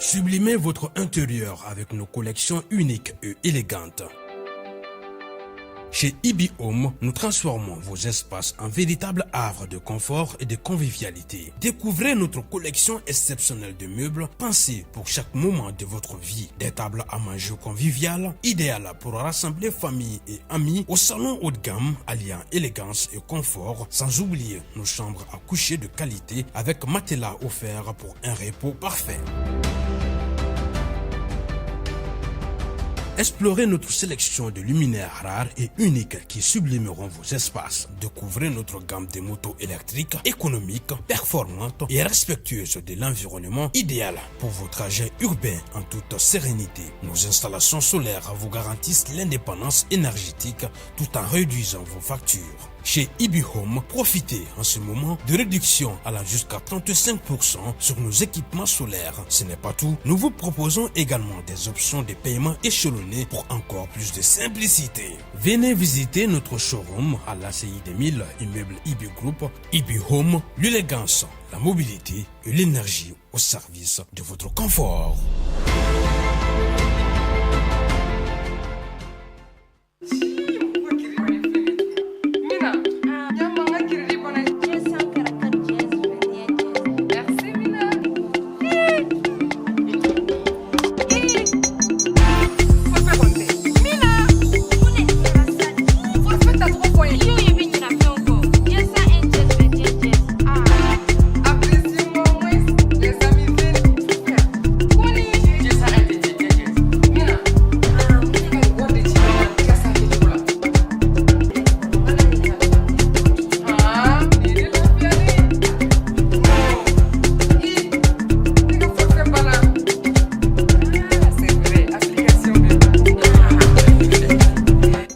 Sublimez votre intérieur avec nos collections uniques et élégantes. Chez Ibi Home, nous transformons vos espaces en véritables havres de confort et de convivialité. Découvrez notre collection exceptionnelle de meubles pensés pour chaque moment de votre vie. Des tables à manger conviviales, idéales pour rassembler famille et amis au salon haut de gamme, alliant élégance et confort, sans oublier nos chambres à coucher de qualité avec matelas offert pour un repos parfait. Explorez notre sélection de luminaires rares et uniques qui sublimeront vos espaces. Découvrez notre gamme de motos électriques, économiques, performantes et respectueuses de l'environnement, idéal pour vos trajets urbains en toute sérénité. Nos installations solaires vous garantissent l'indépendance énergétique tout en réduisant vos factures. Chez Ibi Home, profitez en ce moment de réduction allant jusqu'à 35% sur nos équipements solaires. Ce n'est pas tout, nous vous proposons également des options de paiement échelonnées pour encore plus de simplicité. Venez visiter notre showroom à l'ACI 2000, immeuble Ibi Group, Ibi Home, l'élégance, la mobilité et l'énergie au service de votre confort.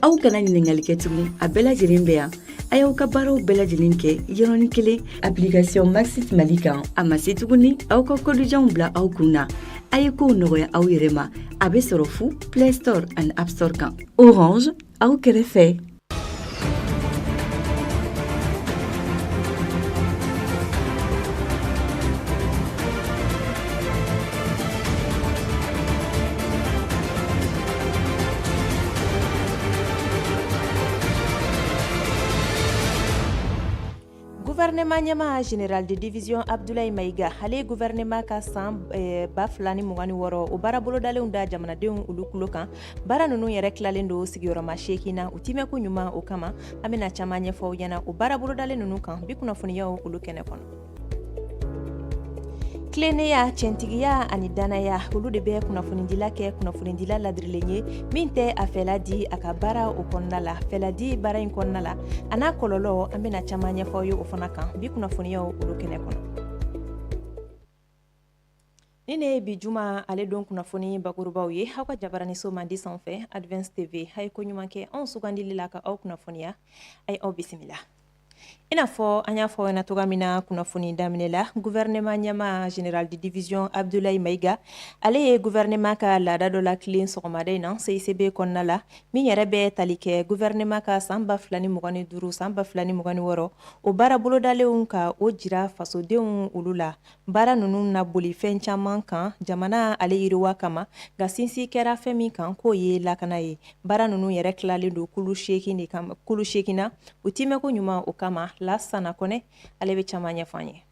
Aw kana ɲininkali kɛ tugun, a bɛɛ lajɛlen bɛ yan. A y'aw ka baaraw bɛɛ lajɛlen kɛ yɔrɔnin kelen application Maxit Mali kan. A ma se tuguni aw ka kodujanw bila aw kun na. A ye kow nɔgɔya aw yɛrɛ ma. A bɛ sɔrɔ fu Play Store ani App Store kan. Orange, aw kɛrɛfɛ. Gouvernement ɲɛmaa général de division Abdoulaye Maïga, ale ye gouvernement ka san 2026 o baara bolodalenw da jamanadenw olu tulo kan. Baara ninnu yɛrɛ tilalen don sigiyɔrɔma 8 na u timɛko ɲuman. O kama, an bɛna caman ɲɛfɔ aw ɲɛna o baara bolodalen ninnu kan bi kunnafoniyaw olu kɛnɛ kɔnɔ. Tilennenya, tiɲɛtigiya ani dannaya, olu de bɛ kunnafonidila kɛ kunnafonidila ladirilen ye min tɛ a fɛla di a ka baara o kɔnɔna la. Fɛla di baara in kɔnɔna la, a n'a kɔlɔlɔ, an bɛna caman ɲɛfɔ aw ye o fana kan bi kunnafoniyaw olu kɛnɛ kɔnɔ. Ni ne ye bi juma ale don kunnafoni bakurubaw ye aw ka jabaraniso mandi sanfɛ, Advance TV. A ye ko ɲuman kɛ anw sugandili la ka aw kunnafoniya. A ye aw bisimila. I n'a fɔ an y'a fɔ ɲɛna cogoya min na kunnafoni daminɛ la, gouvernement ɲɛmaa général de division Abdoulaye Maïga, ale ye gouvernement ka laada dɔ latilen sɔgɔmada in na CICB kɔnɔna la, min yɛrɛ bɛ tali kɛ gouvernement ka san 2025 san 2026 o baara bolodalenw ka o jira fasodenw olu la. Baara ninnu na boli fɛn caman kan jamana ale yiriwa kama, nka sinsin kɛra fɛn min kan, k'o ye lakana ye. Baara ninnu yɛrɛ tilalen don kulu 8 de kama, kulu 8 na u timɛko ɲuman. O kama, Lasana Kɔnɛ, ale bɛ caman ɲɛfɔ an ye.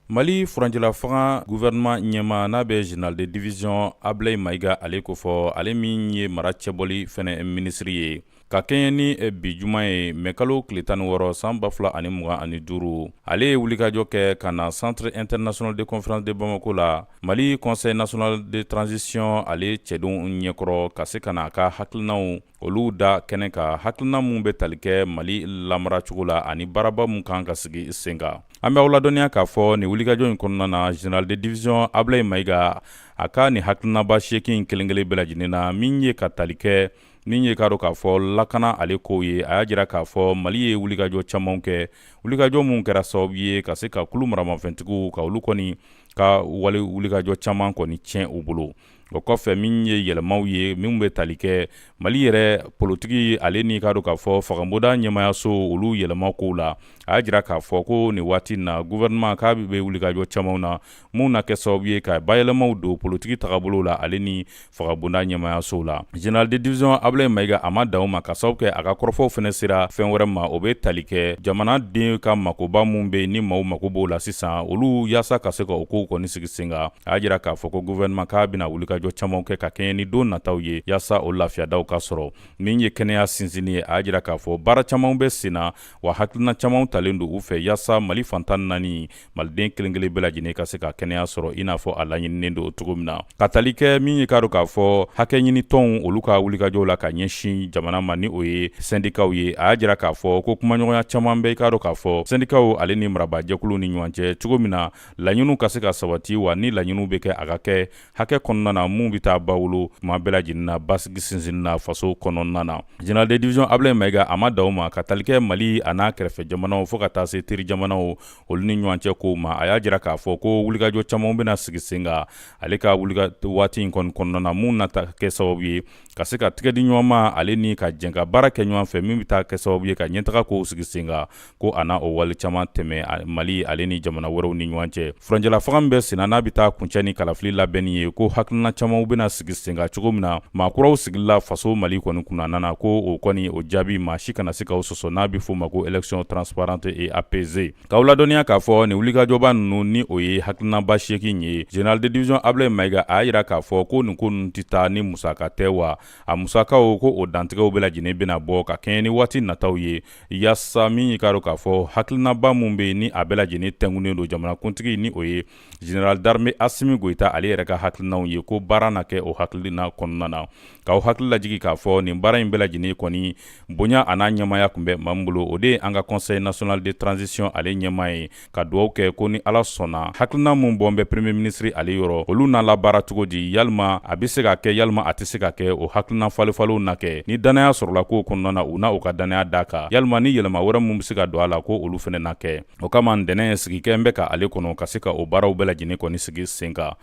Mali furancɛla fanga gouvernement ɲɛmaa, n'a bɛ général de division Ablaye Maïga ale kofɔ, ale min ye mara cɛbɔli fɛnɛ minisiri ye, ka kɛɲɛ ni bi juma ye, mɛ kalo tile 16 san 2025, ale ye wulikajɔ kɛ ka na Centre international de conférence de Bamako la, Mali Conseil national de transition ale cɛdenw ɲɛkɔrɔ, ka se ka na a ka hakilinaw olu da kɛnɛ kan, hakilina min bɛ tali kɛ Mali lamara cogo la ani baaraba min kan ka sigi sen kan. An bɛ aw ladɔnniya k'a fɔ nin wulikajɔ in kɔnɔna na, général de division Ablaye Maïga a ka nin hakilinaba 8 kelen kelen bɛɛ lajɛlen na, min ye ka tali kɛ min ye k'a dɔn k'a fɔ lakana ale kow ye, a y'a jira k'a fɔ Mali ye wulikajɔ caman kɛ, wulikajɔ minnu kɛra sababu ye ka se ka kulu maramafɛntigiw ka olu kɔni ka wale wulikajɔ caman kɔni tiɲɛ u bolo. O kɔfɛ, min ye yɛlɛmaw ye minnu bɛ tali kɛ Mali yɛrɛ politiki ale ni k'a dɔn k'a fɔ fangabonda ɲɛmayaso, olu yɛlɛma kow la, a y'a jira k'a fɔ ko nin waati na, gouvernement k'a bɛ wulikajɔ caman na mun na kɛ sababu ye ka bayɛlɛmaw don politiki tagabolo la ale ni fangabonda ɲɛmayasow la. Général de division Ablaye Mayiga, a ma dan o ma, ka sababu kɛ a ka kɔrɔfɔw fana sera fɛn wɛrɛ ma. O bɛ tali kɛ jamanaden ka makoba mun bɛ ni maaw mako b'o la sisan, olu yaasa ka se ka o kow kɔni sigi sen kan. A y'a jira k'a fɔ ko gouvernement k'a bɛna wulikajɔ caman kɛ ka kɛɲɛ ni don nataw ye, yaasa o lafiyadaw ka sɔrɔ. Min ye kɛnɛya sinsinni ye, a y'a jira k'a fɔ baara caman bɛ sen na, wa hakilina caman talen don u fɛ yaasa Mali fan 14, maliden kelen kelen bɛɛ lajɛlen ka se ka kɛnɛya sɔrɔ i n'a fɔ a laɲininen don cogo min na. Ka tali kɛ min ye k'a dɔn k'a fɔ hakɛ ɲini tɔnw, olu ka wulikajɔw la ka ɲɛsin jamana ma, ni o ye sɛndikaw ye, a y'a jira k'a fɔ ko kumaɲɔgɔnya caman bɛ i k'a dɔn k'a fɔ sɛndikaw ale ni marabaajɛkulu ni ɲɔgɔn cɛ, cogo min na laɲiniw ka se ka sabati, wa ni laɲiniw bɛ kɛ, a ka kɛ hakɛ kɔnɔna na mun bɛ taa ba wolo tuma bɛɛ lajɛlen na basigi sinsinni na faso kɔnɔna na. Général de division Ablaye Mayiga, a ma dan o ma. Ka tali kɛ Mali a n'a kɛrɛfɛ jamanaw fo ka taa se teri jamanaw, olu ni ɲɔgɔn cɛ kow ma, a y'a jira k'a fɔ ko wulikajɔ caman bɛna sigi sen kan ale ka wulika waati in kɔni kɔnɔna na, mun na ta kɛ sababu ye ka se ka tigɛ di ɲɔgɔn ma ale ni ka jɛ ka baara kɛ ɲɔgɔn fɛ, min bɛ taa kɛ sababu ye ka ɲɛtaga kow sigi sen kan, ko a na o wale caman tɛmɛ Mali ale ni jamana wɛrɛw ni ɲɔgɔn cɛ. Furancɛla fanga min bɛ senna, n'a bɛ taa kuncɛ ni kalafili labɛnni ye, ko hakilina camanw bɛna sigi sen kan cogo min na maa kuraw sigila faso Mali kɔni kunna nana, ko o kɔni o jaabi maa si kana se k'o sɔsɔ, n'a bɛ f'o ma ko élection transparente et apaisée. K'aw ladɔnniya k'a fɔ nin wulikajɔba ninnu, ni o ye hakilinaba 8 ye, général de division Ablaye Mayiga, a y'a jira k'a fɔ ko nin ko ninnu tɛ taa ni musaka tɛ, wa a musakaw ko o dantigɛw bɛɛ lajɛlen bɛna bɔ ka kɛɲɛ ni waati nataw ye, yaasa min y'i k'a dɔn k'a fɔ hakilinaba mun bɛ yen, ni a bɛɛ lajɛlen tɛnkunnen don jamanakuntigi, ni o ye général d'armée Asimi Goyita, ale yɛrɛ ka hakilinaw ye, ko baara na kɛ o hakilina kɔnɔna na. K'aw hakili lajigi k'a fɔ nin baara in bɛɛ lajɛlen kɔni bonya a n'a ɲɛmaaya tun bɛ maa min bolo, o de ye an ka Conseil national de transition ale ɲɛmaa ye. Ka dugawu kɛ ko ni Ala sɔnna, hakilina mun bɔn bɛ premier ministre ale yɔrɔ, olu n'a labaara cogo di, yalima a bɛ se ka kɛ, yalima a tɛ se ka kɛ, o hakilina falenfalenw na kɛ ni dannaya sɔrɔla kow kɔnɔna na, u na u ka dannaya d'a kan, yalima ni yɛlɛma wɛrɛ mun bɛ se ka don a la, ko olu fana na kɛ. O kama, ntɛnɛn sigi kɛ bɛ ka ale kɔnɔ ka se ka o baaraw bɛɛ lajɛlen kɔni sigi sen kan.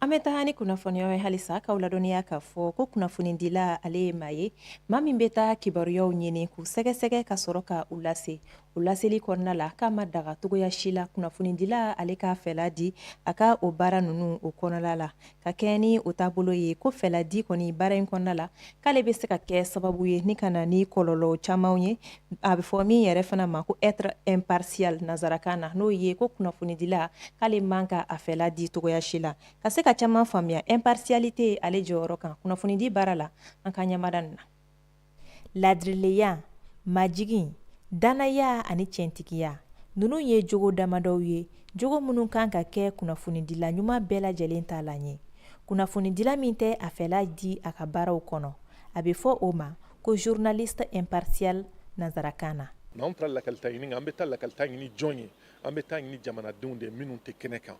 An bɛ taa ni kunnafoniyaw ye halisa. K'aw ladɔnniya k'a fɔ ko kunnafonidila ale ye maa ye, maa min bɛ taa kibaruyaw ɲini k'u sɛgɛsɛgɛ ka sɔrɔ ka u lase. O laseli kɔnɔna la, k'a ma daga cogoya si la kunnafonidila ale k'a fɛla di a ka o baara ninnu o kɔnɔla la. Ka kɛ ni o taabolo ye, ko fɛla di kɔni baara in kɔnɔna la, k'ale bɛ se ka kɛ sababu ye ni ka na ni kɔlɔlɔ caman ye. A bɛ fɔ min yɛrɛ fana ma ko être impartial nansarakan na, n'o ye ko kunnafonidila k'ale man ka a fɛla di cogoya si la. Ka se ka caman faamuya impartialité ale jɔyɔrɔ kan kunnafonidi baara la, an ka ɲɛmada nin na. Ladirileya, majigin, dannaya ani tiɲɛtigiya, ninnu ye jogo damadɔw ye, jogo minnu kan ka kɛ kunnafonidila ɲuman bɛɛ lajɛlen ta la ɲɛ. Kunnafonidila min tɛ a fɛla di a ka baaraw kɔnɔ, a bɛ fɔ o ma ko journaliste impartial nansarakan na. N'an taara lakalita ɲini, an bɛ taa lakalita ɲini jɔn ye? An bɛ taa ɲini jamanadenw de minnu tɛ kɛnɛ kan.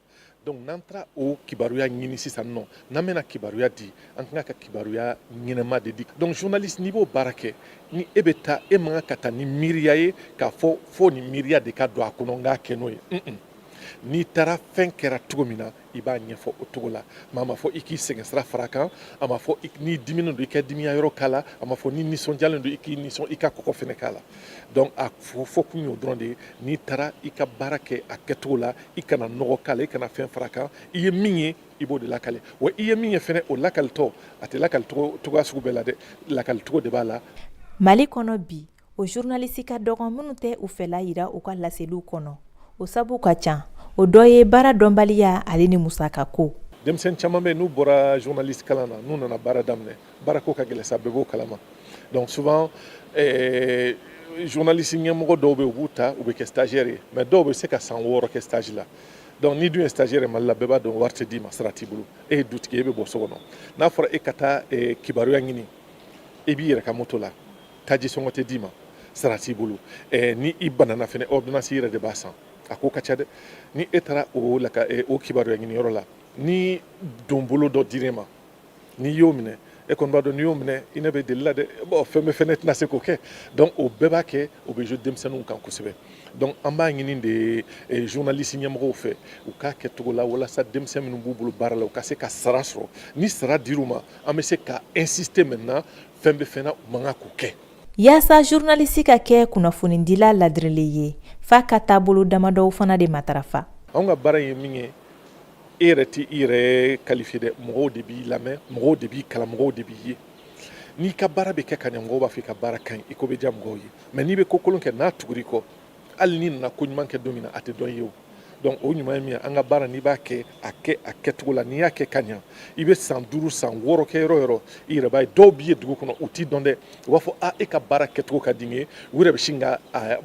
Donc n'an taara o kibaruya ɲini sisan nɔ, n'an bɛna kibaruya di, an kan ka kibaruya ɲɛnama de di. Donc journaliste, n'i b'o baara kɛ, ni e bɛ taa, e man kan ka taa ni miiriya ye k'a fɔ fo nin miiriya de ka don a kɔnɔ, n k'a kɛ n'o ye. N'i taara, fɛn kɛra cogo min na, i b'a ɲɛfɔ o cogo la. Maa ma fɔ i k'i sɛgɛn sira fara kan, a ma fɔ n'i diminen don i ka dimiya yɔrɔ k'a la, a ma fɔ ni nisɔndiyalen don i k'i nisɔn i ka kɔgɔ fɛnɛ k'a la. Donc a fɔ kun y'o dɔrɔn de ye. N'i taara i ka baara kɛ a kɛcogo la, i kana nɔgɔ k'a la, i kana fɛn fara kan. I ye min ye, i b'o de lakale. Wa i ye min ye fɛnɛ, o lakalitɔ, a tɛ lakali cogoya sugu bɛɛ la dɛ, lakalicogo de b'a la. Mali kɔnɔ bi, o journaliste ka dɔgɔn minnu tɛ u fɛla yira u ka laseliw kɔnɔ. O sabu ka ca, o dɔ ye baara dɔnbaliya ale ni musaka ko. Denmisɛnnin caman bɛ, n'u bɔra journaliste kalan na, n'u nana baara daminɛ, baarako ka gɛlɛn sa, bɛɛ b'o kalama. Donc souvent journaliste ɲɛmɔgɔ dɔw bɛ, u b'u ta, u bɛ kɛ stagiaire ye, mais dɔw bɛ se ka san 6 kɛ stage la. Donc n'i dun ye stagiaire ye Mali la, bɛɛ b'a dɔn wari tɛ d'i ma, sara t'i bolo, e ye dutigi ye, e bɛ bɔ so kɔnɔ. N'a fɔra e ka taa kibaruya ɲini, e b'i yɛrɛ ka moto la, taji sɔngɔ tɛ d'i ma, sara t'i bolo, ni i banana fɛnɛ, ordonnance yɛrɛ de b'a san, a ko ka ca dɛ. Ni e taara o la o kibaruya ɲiniyɔrɔ la, ni donbolo dɔ dir'e ma, n'i y'o minɛ, e kɔni b'a dɔn n'i y'o minɛ, i ne bɛ deli la dɛ. Bon, fɛn bɛɛ fɛnɛ tɛna se k'o kɛ. Donc o bɛɛ b'a kɛ, o bɛ jouer denmisɛnninw kan kosɛbɛ. Donc an b'a ɲini de journaliste ɲɛmɔgɔw fɛ, u k'a kɛ cogo la walasa denmisɛn minnu b'u bolo baara la, u ka se ka sara sɔrɔ. Ni sara dir'u ma, an bɛ se ka insister maintenant. Fɛn bɛ fɛn na, u man kan k'o kɛ. Yaasa journaliste ka kɛ kunnafonidila ladirilen ye, f'a ka taabolo damadɔw fana de matarafa. Anw ka baara ye min ye, e yɛrɛ tɛ i yɛrɛ qualifier dɛ. Mɔgɔw de b'i lamɛn, mɔgɔw de b'i kalan, mɔgɔw de b'i ye. N'i ka baara bɛ kɛ ka ɲɛ, mɔgɔw b'a fɔ i ka baara ka ɲi, i ko bɛ diya mɔgɔw ye. Mais n'i bɛ ko kolon kɛ, n'a tugur'i kɔ, hali n'i nana ko ɲuman kɛ don min na, a tɛ dɔn i ye. O donc o ɲuman ye min ye, an ka baara, n'i b'a kɛ, a kɛ a kɛcogo la. N'i y'a kɛ ka ɲa, i bɛ san 5, san 6 kɛ yɔrɔ yɔrɔ, i yɛrɛ b'a ye, dɔw b'i ye dugu kɔnɔ, u t'i dɔn dɛ, u b'a fɔ: "A, e ka baara kɛcogo ka di n ye." U yɛrɛ bɛ sin ka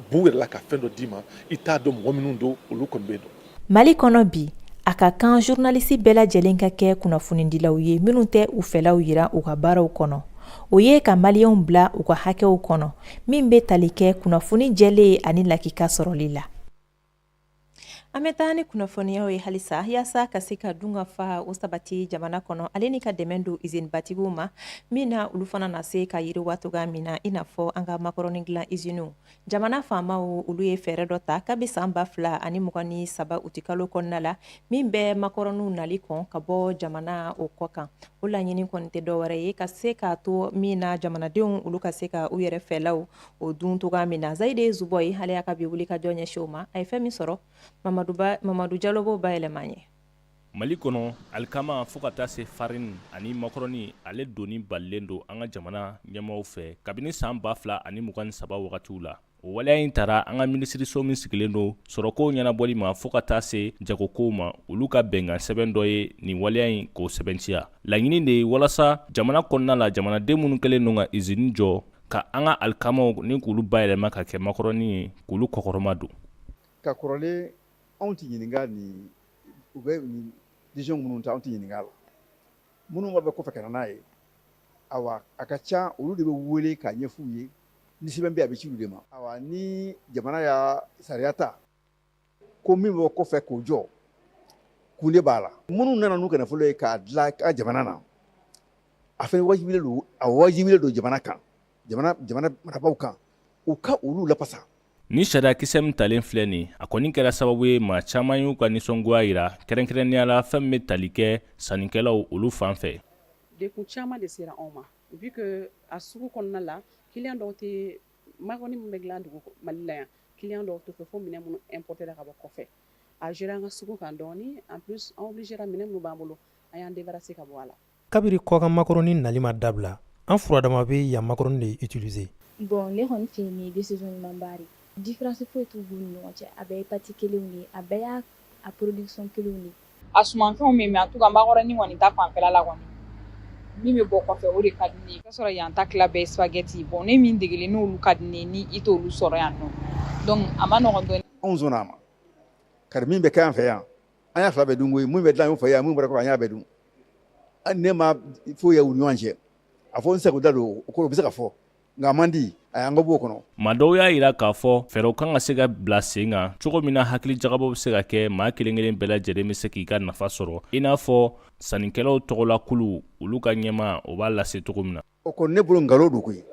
b'u yɛrɛ la ka fɛn dɔ d'i ma, i t'a dɔn mɔgɔ minnu don, olu kɔni bɛ dɔn. Mali kɔnɔ bi, a ka kan journaliste bɛɛ lajɛlen ka kɛ kunnafonidilaw ye minnu tɛ u fɛlaw yira u ka baaraw kɔnɔ. O ye ka maliyɛnw bila u ka hakɛw kɔnɔ, min bɛ tali kɛ kunnafoni jɛlen ani lakika sɔrɔli la. An bɛ taa ni kunnafoniyaw ye halisa. Yaasa ka se ka dun ka fa o sabati jamana kɔnɔ, ale ni ka dɛmɛ don izinibatigiw ma, min na olu fana na se ka yiriwa cogoya min na, i n'a fɔ an ka makɔrɔni dilan iziniw, jamana faamaw olu ye fɛɛrɛ dɔ ta kabi san 2023 utikalo kɔnɔna la, min bɛ makɔrɔniw nali kɔn ka bɔ jamana o kɔ kan. O laɲini kɔni tɛ dɔwɛrɛ ye ka se k'a to min na jamanadenw olu ka se ka u yɛrɛ fɛlaw o dun cogoya min na. Zayide Zubɔyi, ale y'a ka bi wuli ka jɔ ɲɛsin o ma. A ye fɛn min sɔrɔ, Mamadu Jalo b'o bayɛlɛma ye. Mali kɔnɔ, alikama fo ka taa se farini ani makɔrɔni, ale donni balilen don an ka jamana ɲɛmaaw fɛ kabini san 2023 wagatiw la. O waleya in tara an ka minisiriso min sigilen don sɔrɔkow ɲɛnabɔli ma fo ka taa se jagokow ma, olu ka bɛnkan sɛbɛn dɔ ye nin waleya in k'o sɛbɛntiya. Laɲini de ye walasa jamana kɔnɔna la, jamanaden minnu kɛlen don ka izini jɔ ka an ka alikamaw ni k'olu bayɛlɛma ka kɛ makɔrɔni ye, k'olu kɔkɔrɔma don. Ka kɔrɔlen, anw tɛ ɲininka nin, u bɛ nin décision minnu ta, anw tɛ ɲininka la. Minnu b'a bɛ kɔfɛ ka na n'a ye, awa, a ka ca, olu de bɛ wele k'a ɲɛf'u ye. Ni sɛbɛn bɛ, a bɛ ci olu de ma. Awa, ni jamana y'a sariya ta ko min bɛ kɔfɛ k'o jɔ, kun de b'a la. Minnu nana n'u ka nafolo ye k'a dilan ka jamana na, a fɛn wajibilen don, a wajibilen don jamana kan, jamana marabaaw kan, u ka olu lafasa. Ni sariyakisɛ min talen filɛ nin, a kɔni kɛra sababu ye maa caman y'u ka nisɔngoya yira, kɛrɛnkɛrɛnnenya la fɛn min bɛ tali kɛ sannikɛlaw olu fan fɛ. Dekun caman de sera anw ma, vu que a sugu kɔnɔna la, client dɔw tɛ makɔrɔni min bɛ dilan dugu Mali la yan, client dɔw tɛ fɛ fo minɛn minnu importer ka bɔ kɔfɛ. A géré an ka sugu kan dɔɔni. En plus, an obligé minɛn minnu b'an bolo, an y'an débarrasser ka bɔ a la. Kabiri kɔkan makɔrɔni nali ma dabila, an furadama bɛ yan makɔrɔni de utiliser. Bon, ne kɔni fɛ, nin ye décision ɲumanba de. Différence foyi t'u ni ɲɔgɔn cɛ, a bɛɛ ye pâte kelenw de ye, a bɛɛ y'a a production kelenw de ye. A sumanfɛnw min, mais en tout cas makɔrɔni kɔni ta fanfɛla la kɔni, min bɛ bɔ kɔfɛ, o de ka di ne ye. I sɔrɔ yan ta tila bɛɛ ye spaghetti. Bon, ne min degelen n'olu ka di ne ye, ni i t'olu sɔrɔ yan nɔ, donc a ma nɔgɔn dɔɔni. Anw sɔnna a ma kari. Min bɛ kɛ an fɛ yan, an y'a fila bɛɛ dun koyi. Min bɛ dilan an fɛ yan, min bɔra kɔfɛ, an y'a bɛɛ dun. Hali ne ma foyi ye u ni ɲɔgɔn cɛ, a fɔ n sago da don o ko, o bɛ se ka fɔ, nka a man di a y'an ka bɔ o kɔnɔ. Maa dɔw y'a yira k'a fɔ fɛɛrɛw kan ka se ka bila sen kan cogo min na, hakili jagabɔ bɛ se ka kɛ, maa kelen kelen bɛɛ lajɛlen bɛ se k'i ka nafa sɔrɔ, i n'a fɔ sannikɛlaw tɔgɔla kulu, olu ka ɲɛmaa o b'a lase cogo min na. O kɔni, ne bolo, nkalon don koyi.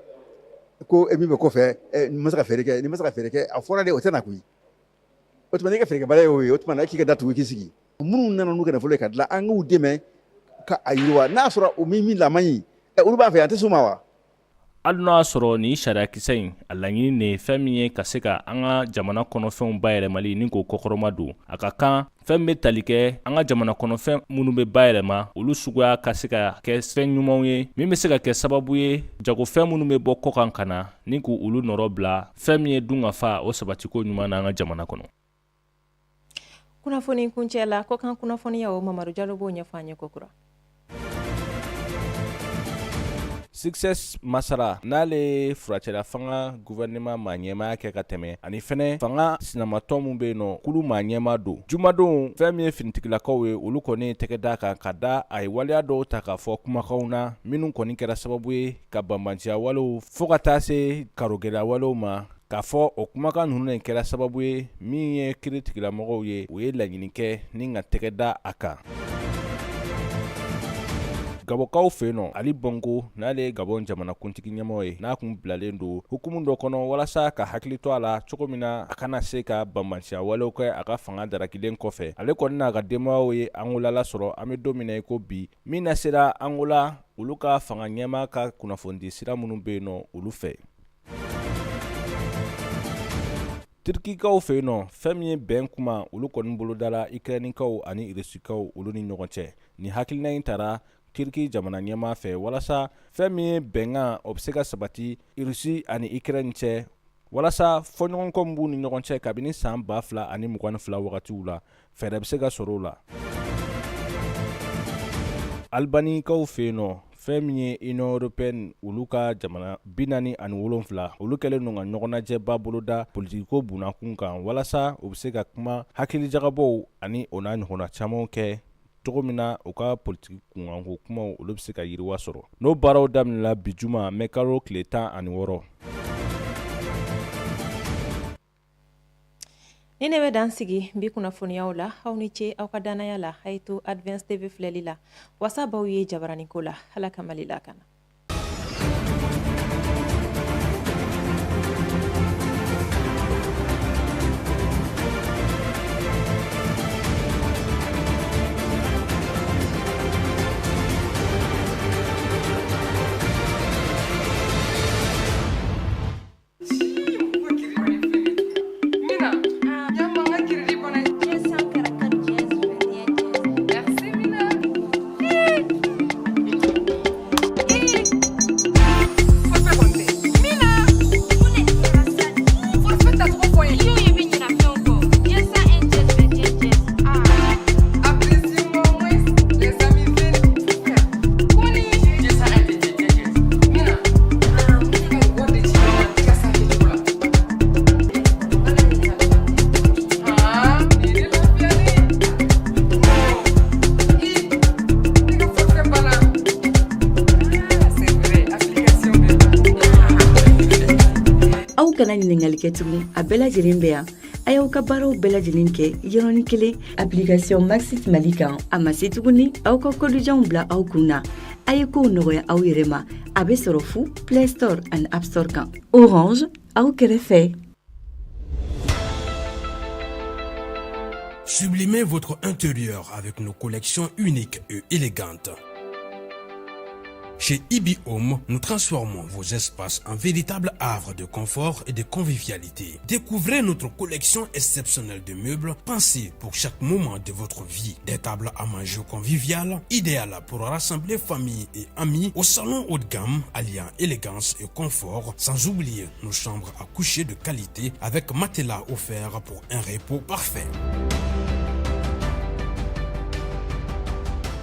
Ko e min bɛ kɔfɛ, nin ma se ka feere kɛ, nin ma se ka feere kɛ, a fɔra de, o tɛ na koyi. O tuma n'i ka feerekɛbaliya y'o ye, o tuma na e k'i ka da tugu, k'i sigi. Minnu nana n'u ka nafolo ye ka dilan, an k'u dɛmɛ ka a yiriwa. N'a sɔrɔ o min la man ɲi, olu b'a fɛ, an tɛ s'u ma wa. Hali n'o y'a sɔrɔ nin sariyakisɛ in, a laɲini de ye fɛn min ye ka se ka an ka jamana kɔnɔfɛnw bayɛlɛmali ni k'o kɔkɔrɔma don, a ka kan fɛn bɛ tali kɛ an ka jamana kɔnɔfɛn minnu bɛ bayɛlɛma, olu suguya ka se ka kɛ fɛn ɲumanw ye min bɛ se ka kɛ sababu ye jagofɛn minnu bɛ bɔ kɔkan ka na ni k'u olu nɔrɔ bila fɛn min ye dun ka fa o sabatiko ɲuman na an ka jamana kɔnɔ. Kunnafoni kuncɛ la, kɔkan kunnafoniya o, Mamadu Jalo b'o ɲɛfɔ an ye kokura. Succès Masra, n'ale ye furancɛla fanga gouvernement maa ɲɛmaaya kɛ ka tɛmɛ, ani fɛnɛ fanga sinamatɔn min bɛ yen nɔ, kulu maa ɲɛmaa don, jumadon, fɛn min ye finitigilakaw ye, olu kɔni ye tɛgɛ da kan ka da a ye waleya dɔw ta k'a fɔ kumakanw na minnu kɔni kɛra sababu ye ka banbanciya walew fo ka taa se karogɛlɛya walew ma, k'a fɔ o kumakan ninnu de kɛra sababu ye min ye kiiri tigilamɔgɔw ye, u ye laɲini kɛ ni ka tɛgɛ da a kan. Gabɔnkaw fɛ yen nɔ, Ali Bongo, n'ale ye Gabɔn jamanakuntigi ɲɛmɔgɔ ye, n'a kun bilalen don hukumu dɔ kɔnɔ walasa ka hakili to a la cogo min na a kana se ka banbanciya walew kɛ a ka fanga darakilen kɔfɛ. Ale kɔni n'a ka denbayaw ye Angola lasɔrɔ an bɛ don min na i ko bi, min na sera Angola olu ka fanga ɲɛmaa ka kunnafonidi sira minnu bɛ yen nɔ olu fɛ. Tirikikaw fɛ yen nɔ, fɛn min ye bɛn kuma olu kɔni bolodala Ikɛrɛnikaw ani Irisikaw olu ni ɲɔgɔn cɛ. Nin hakilina in tara Tiriki jamana ɲɛmaa fɛ walasa fɛn min ye bɛnkan o bɛ se ka sabati Irisi ani Ikɛrɛni cɛ walasa fɔɲɔgɔnkɔ min b'u ni ɲɔgɔn cɛ kabini san 2022 wagatiw la, fɛɛrɛ bɛ se ka sɔrɔ o la. Albanikaw fɛ yen nɔ, fɛn min ye Union européenne olu ka jamana 47 olu kɛlen don ka ɲɔgɔnnajɛba boloda politikiko bunakun kan walasa u bɛ se ka kuma hakilijagabɔw ani o n'a ɲɔgɔnna camanw kɛ cogo min na u ka politiki kunkanko kumaw olu bɛ se ka yiriwa sɔrɔ. N'o baaraw daminɛna bi juma mɛ kalo tile 16. Ni ne bɛ dan sigi bi kunnafoniyaw la, aw ni ce aw ka dannaya la. A ye to Advance TV filɛli la, wasa b'aw ye jabaraniko la. Ala ka Mali lakana. Aw kana ɲininkali kɛ tugun, a bɛɛ lajɛlen bɛ yan. A y'aw ka baaraw bɛɛ lajɛlen kɛ yɔrɔnin kelen application Maxit Mali kan. A ma se tuguni aw ka kodijanw bila aw kun na. A ye kow nɔgɔya aw yɛrɛ ma. A bɛ sɔrɔ fu Play Store ani App Store kan. Orange, aw kɛrɛfɛ. Sublimez votre intérieur avec nos collections uniques et élégantes. Chez Ibi Home, nous transformons vos espaces en véritables havres de confort et de convivialité. Découvrez notre collection exceptionnelle de meubles pensés pour chaque moment de votre vie. Des tables à manger conviviales, idéales pour rassembler famille et amis au salon haut de gamme, alliant élégance et confort, sans oublier nos chambres à coucher de qualité avec matelas offert pour un repos parfait.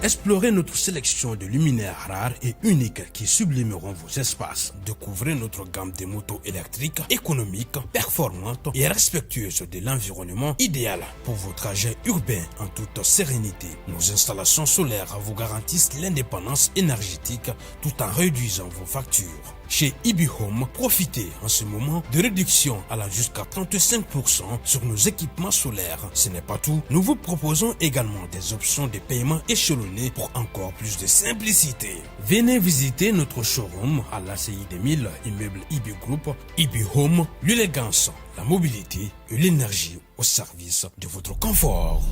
Explorez notre sélection de luminaires rares et uniques qui sublimeront vos espaces. Découvrez notre gamme de motos électriques, économiques, performantes et respectueuses de l'environnement, idéal pour vos trajets urbains en toute sérénité. Nos installations solaires vous garantissent l'indépendance énergétique tout en réduisant vos factures. Chez Ibi Home, profitez en ce moment de réduction allant jusqu'à 35% sur nos équipements solaires. Ce n'est pas tout, nous vous proposons également des options de paiement échelonnées pour encore plus de simplicité. Venez visiter notre showroom à l'ACI 2000, immeuble Ibi Group, Ibi Home, l'élégance, la mobilité et l'énergie au service de votre confort.